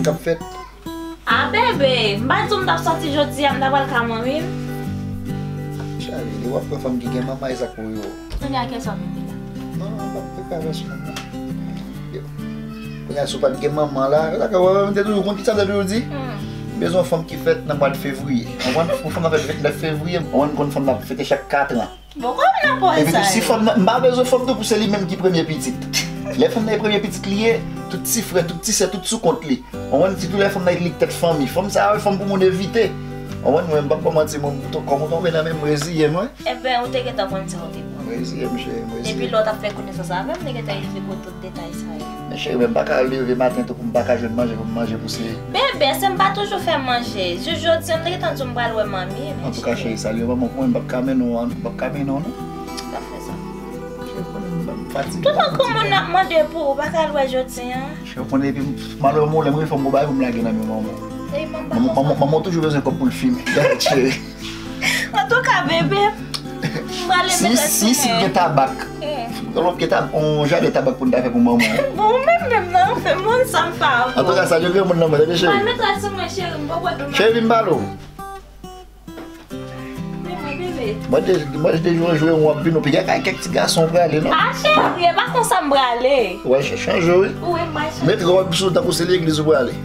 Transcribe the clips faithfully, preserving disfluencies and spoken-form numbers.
K ap fèt. A, bebe, m pa di w m t ap sòti jodi a, m ta pral ka manmi m? Chale, lè w ap pran fanm ki gen manman, e sa k pou rive w. Kounye a, kiyès w ap mete la? Non, non, m p ap prepare fanm nan. Kounye a, si w pa t gen manman la, sa k ap, m te toujou konn kisa m te toujou di? Hmm. M bezwen yon fanm ki fèt nan mwa de fevriye. Konprann? Yon fanm nan fèt vennèf fevriye, konprann, fanm nan fete chak katran. Bon, kòman nan pwen sa yo? Epi tou, si fanm nan, m pa bezwen fanm tou pou se li menm ki premye pitit. Lè fanm nan e premye pitit li ye, tout ti frè, tout ti sè, tout sou kont li. Ou konprann, sitou lè fanm nan li k tèt fanmi. Fanm sa yo, fanm pou moun evite. Ou konprann, mwen, m p ap ba w manti, mwen, m tou, kòm ou tonbe nan men m, m reziye m, wi. Enben, ou te gentan konn sa ou te pran. M reziye m, cheri, m reziye m. Depi lè w t ap fè konesans avè m, m te gentan ekri pou tout detay sa yo. Men cheri, men m pa ka leve maten tou pou m pa ka jwenn manje pou m manje pou se. Bebe, se m pa toujou fè manje. Jis jodi a, m te gentan di w m pral wè manmi, men. Antouka, cheri, salye manman pou mwen, m p ap ka mennen w, m p ap ka mennen w, non. Sa fè sa. Cheri, konnen m fatige. Tout tan kòman n ap mande pou ou, ou pa ka al wè jodi a? Cheri, konnen epi m, malè m, lè m rive fò m gon bagay pou m lage nan men manman. Manman, manman, manman toujou bezwen kòb pou l fimen. Gade, cheri. Antouka, bebe, m prale mete sou mwen. Si, si, si gen tabak. Eh. Yon lòt gen tab-, yon jaden tabak pou n ta fè pou manman. Bon, ou menm menm nan, fè moun sa m pa bon. Antouka, salye granmoun nan mwen, tande, cheri. Pral mete sou mwen, cheri, m poko dou. Cheri, vin pale w. Bebe, bebe. Mwen te, mwen te jwe, jwe, w ap vin, ou piga kay kèk ti gason prale, non? A, cheri, e pa konsa m prale. Ou wè, chanje, wi. Wi, m pral chanje. Met wòb sou, tankou se legliz ou prale.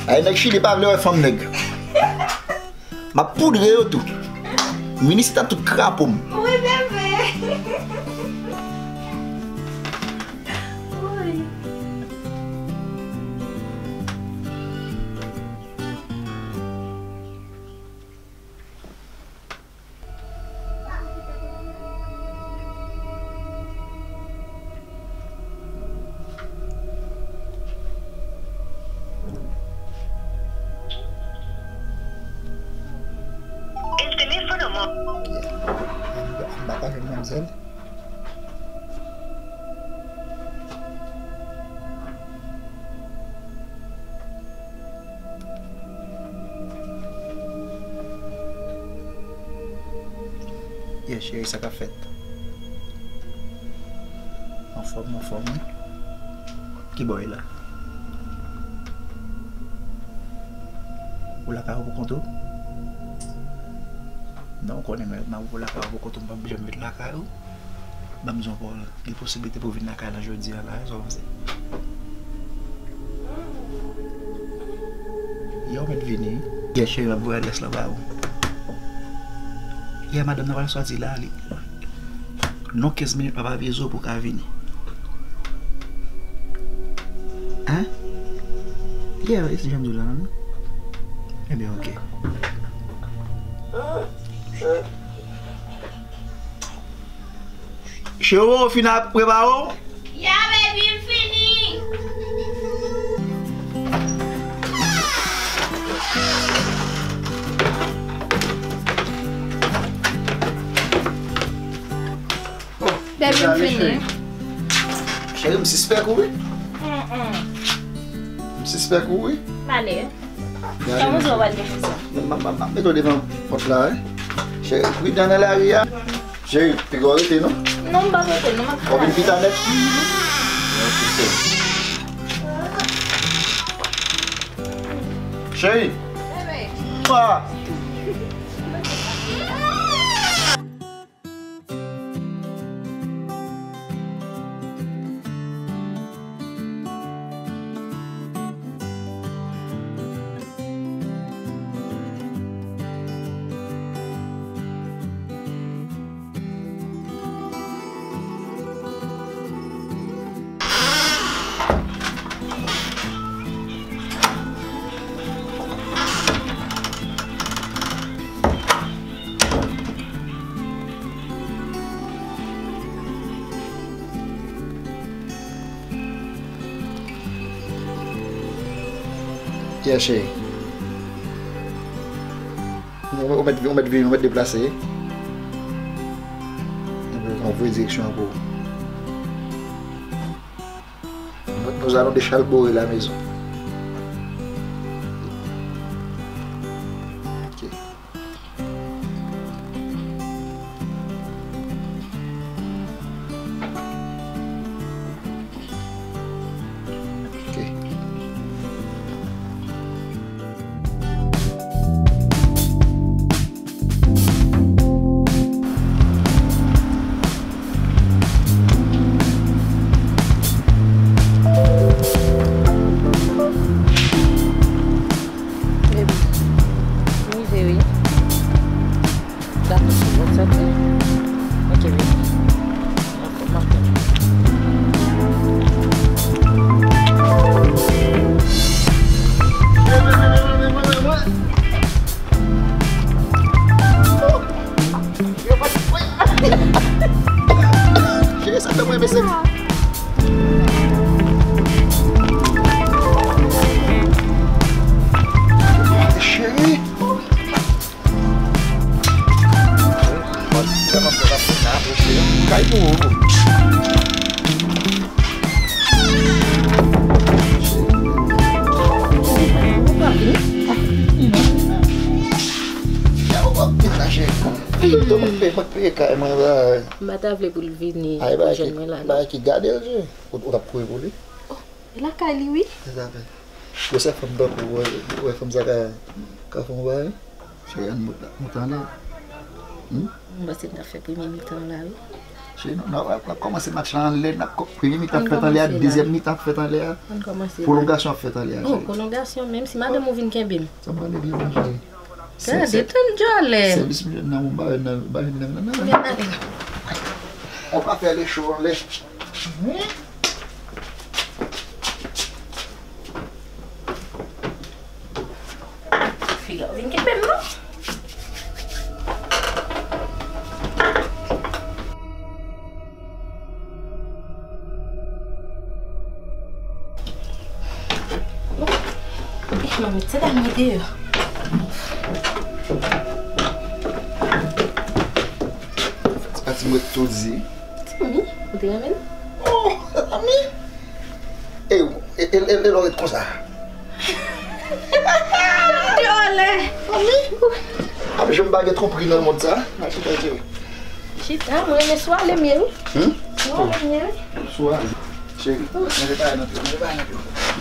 Ay, nèg Chili pa vle wè fanm nèg. M ap poudre yo tou. Minis ta tout krapo m. Wi, bebe. Wi. El teléfono mó- Ok. M pa ka jwenn manmzèl. Yeah, cheri, sa k ap fèt? Anfòm, anfòm, wi. Ki bò w ye la? Ou lakay ou pou kont ou? Non, ou konnen mwen, m ap ou lakay ou pou kont ou, m p ap janm ret lakay ou. Ban m di w ankò, gen posiblite pou w vin lakay la jodi a la, sa w panse? Ya, ou mèt vini. Yes, cheri, m ap voye adrès la ba ou. Ya, madanm nan pral sòti la, li, nan kenz minit, m ap avize w pou w ka vini. Hein? Ya, e sa jan m di w la, non? Ebyen, ok. Cheri, ou fin ap prepare w? Ya, baby, m fini. Baby, m fini. Cheri, m sispèk ou, wi. Mm, mm. M sispèk ou, wi. M ale. Gade, kòman w pral gen fizan? M ap, m ap, m ap mete w devan pòt la, wi. Cheri, pridan nan lari a. Cheri, piga w rete, non? Non, m p ap rete, non, m ap travay. W ap vin pita nèt? Mhm. Ok, cheri. Cheri! Bebe! Mwa! Yeah, cheri. Ou, ou mèt, ou mèt vini, ou mèt deplase. Mwen voye direksyon an pou ou. Nous, nous allons déchalborer la maison. Ok. Ok. WhatsApp la? Ok, vini. Cheri, sa fè mwen, mesye. Cheri. Kay pou ou. Ou pa vle? Ou pa vle? Mwen pa ta vle pou l vini pou jwenn mwen la, non. Bagay ki gade l je. Ou, ou t ap kouri pou li? Oh, e lakay li, wi. Se sa fè. Gwosè fanm tankou ou, wè fanm sa ka, ka fè yon bagay. Cheri, ann moute, moute anlè. Hmm? Mwen panse n ta fè premye mitan la, wi. Cheri, nou, nou, nou ap kòmanse match la anlè, n ap kò-, premye mitan ap fèt anlè a, dezyèm mitan ap fèt anlè a. Ann kòmanse la. Pwolongasyon ap fèt anlè a, cheri. Oh, pwolongasyon, menm si madanm ou vin kenbe m. Sa m pral regle, cheri. Gade, tann djòlè. Sèvis m jwenn nan, m ba jwenn nan, ba jwenn nan, nan, nan. Ann pa fè le cho anlè. Fi a vin kenbe m non. Eh, manmi, se dam li deyò. Se pa ti mwèt tou di. Timoun, ou te renmen l? Oh, mezanmi! E, e, e, e, e lò ret konsa. Djòlè! Mezanmi! Ap janm pa gen twonpri nan mond sa. Mèsi, Bondye. Chita, mwen renmen swale m ye, wi. Hmm? Swale m ye, wi. Swale. Cheri, manje pa nan pye, manje pa nan pye.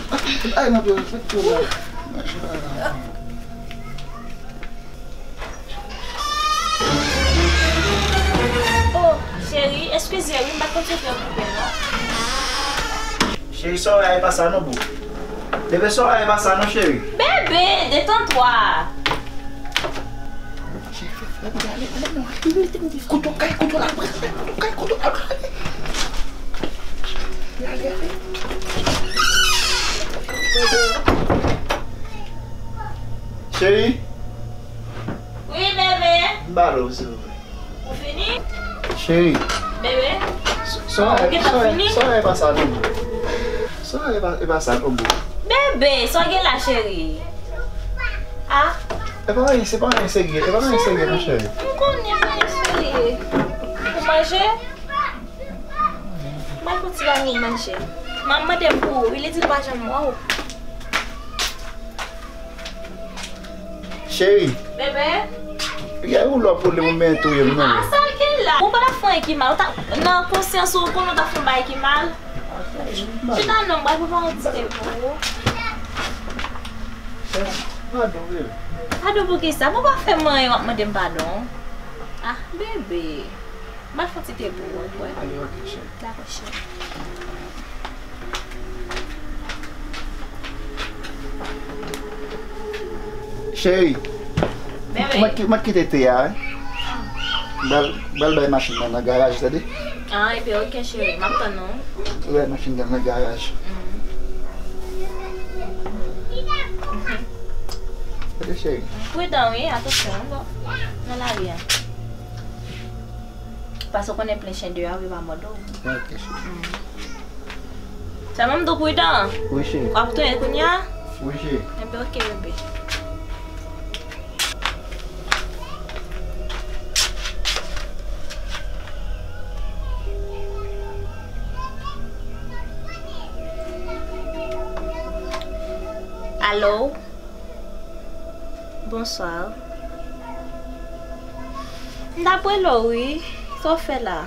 Manje pa nan pye, manje pa nan pye. Manje pa nan pye. Oh, cheri, eskize wi, m pa t konn se te w koupe non. Cheri, Soraya, e pa sa non, boo. Bebe, Soraya, e pa sa non, cheri. Bebe, détends-toi. Cheri, fè, fè, ale, ale non. Kote w kay, kote w la, ale, kote w kay, kote w la, ale. Ale, ale. Cheri. Wi, bebe. M pale w, silvouplè. Ou fini? Cheri. Bebe. Sa, sa, ou gentan fini? Sa e pa sa non. Sa e pa, e pa sa non, boo. Bebe, sa w gen la, cheri? Ah. E pa anyen, se pa anyen serye, e pa anyen serye non, cheri. M konnen pa anyen serye. Ou manje? M al fè ti bagay manje. Manman mande m pou ou, wi, li di l pa janm wè w. Cheri. Bebe. Gade ou lò pwoblèm ou men touye m non. Ah, sa l gen la. Ou pa ta fè anyen ki mal. Ou ta, nan konsyans ou, ou konnen ou ta fè yon bagay ki mal. Chita non, m pral prepare yon ti te pou ou. Padon, bebe. Padon pou kisa? Bon, pa fè m anyen, w ap mande m padon. Ah, bebe. M ap fè yon ti te pou ou, wi. Ale, ok, cheri. Dakò, cheri. Cheri, bebe. Mwen ki-, mwen kite te a, wi. M pral, m pral bay machin nan nan garaj, tande? Ah, ebyen, ok, cheri. M ap tann ou. Bay machin nan nan garaj. Mm. Tande, cheri. Pridan, wi, atansyon, bon. Nan lari a. Paske w konnen plen chen deyò a, wi, pa mòde w. Ok, cheri. Mm. Sèlman m di w pridan. Wi, cheri. W ap tounen kounye a? Wi, cheri. Enben, ok, bebe. Alo? Bonswa. M t ap rele w, wi. Sa w fè la?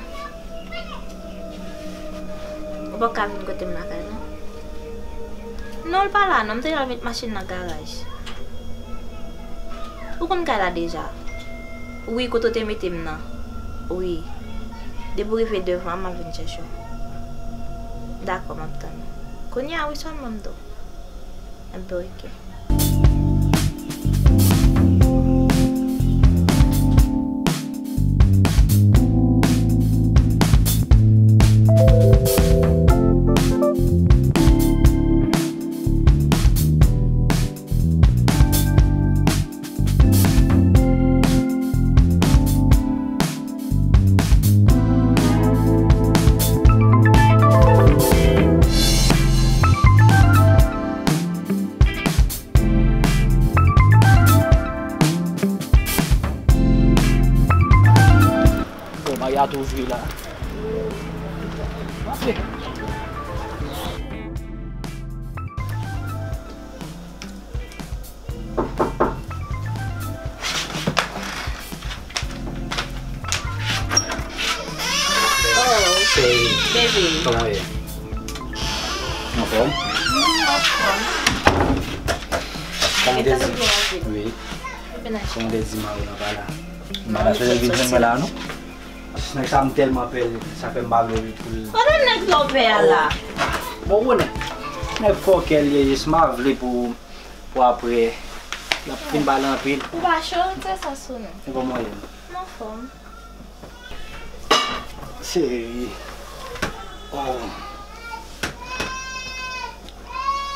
Ou poko ka vin kote m lakay, non? Non, l pa la, non. M te al met machin nan garaj. Ou konn kay la deja? Wi, kote w te mete m nan. Wi. Depi w rive devan an, m ap vin chèche w. Dakò, m ap tann ou. Kounye a, wi, sèlman m di w. Enben, ok. A tou vre la. Antre. Hey, baby, kòman w ye? Anfòm? Mm, anfòm. Kòman w te di? Wi. Kòman w te di mari w pa la? Mari w vin jwenn mwen la, non? Nèg sa m tèlman pè l, sa fè m pa vle pou l. Kote nèg sa w pè a la? Bon, ou konnen, nèg fòkè l ye, jis m pa vle pou, pou apre l ap vin pale anpil. Ou pa cho, se sa sou nou. E kòman w ye? M anfòm. Cheri. Oh.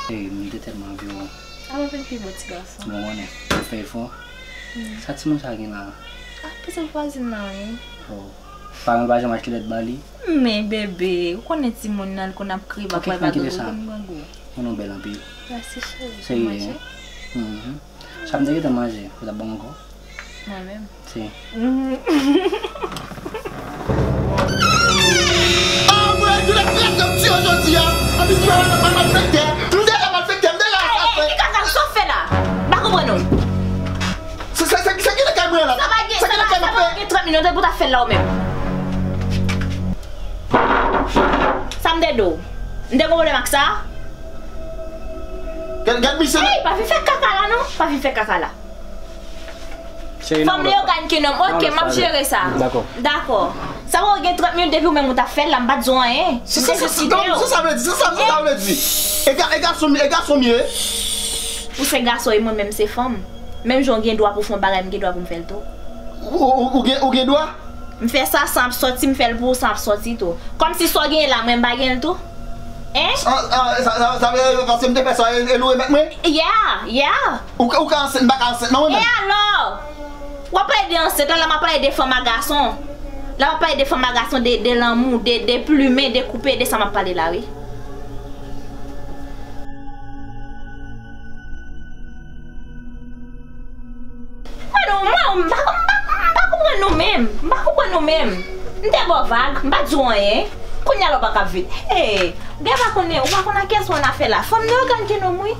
Cheri, m te tèlman anvi w. Al vin pi bon ti gason. Bon, konnen, ou fè efò. Mm. Sa timoun sa gen la? Ah, petèt vwazin nan, wi. Oh. Paran l pa janm achte lèt ba li? Men bebe, ou konnen timoun nan, l konn ap kriye, pa kwè pa grangou, konn grangou. Moun ou bèl anpil. Mèsi, cheri. Serye, manje? Mhm. Sa m te gentan manje, ou t ap ban m ankò? Mwen menm. Si. Mhm. Ah, mwen, Juliette, Juliette, yo m tiye jodi a. Anpi, m malfektè. M deja malfektè, m deja asase. Ey, ey, ki kaka sa w fè la? M pa konprann ou. Se, se, se, se ki lakay mwen la? Sa pa gen, sa pa gen trant minit pou ta fè l la ou menm. Sa m te di w? M te gen pwoblèm ak sa? Gad, gad misye. Ey, pa vin fè kaka la non, pa vin fè kaka la. Fanm Leyogàn ki nonm, ok, m ap jere sa. Dakò. Dakò. Sa w gen trant minit depi ou menm ou t ap fè l la, m pa t di w anyen. M te jis site w. Sa sa vle di? Sa sa, sa sa vle di? E ga-, e gason m, e gason m ye. Ou se gason e mwen menm se fanm. Menm jan w gen dwa pou w fè yon bagay, m gen dwa pou m fè l tou. Ou, ou, ou gen, ou gen dwa? M fè sa san ap sòti, m fè l pou ou san ap sòti tou. Kòmsi sa w genyen la, mwen m pa genyen l tou? Hein? Sa, sa, sa, sa vle di paske m te fè sa, e, e nou remèt mwen? Yeah, yeah. Ou, ou ka ansent, m pa ka ansent non, mwen menm. E alò? W ap pale de ansent, la, la m ap pale de fanm a gason. La m ap pale de fanm a gason, de, de lanmou, de, de plimen, de koupe, de sa m ap pale la, wi. Mwen, non, mwen, m pa, m pa, m pa konprann nou menm. M pa konprann nou menm. M te ba w vag, m pa di w anyen. Kounye a la w pa ka vin. Hey, ou gen pa konnen, ou pa konn ak kiyès ou annafè la. Fanm Leyogàn ki nonm wi.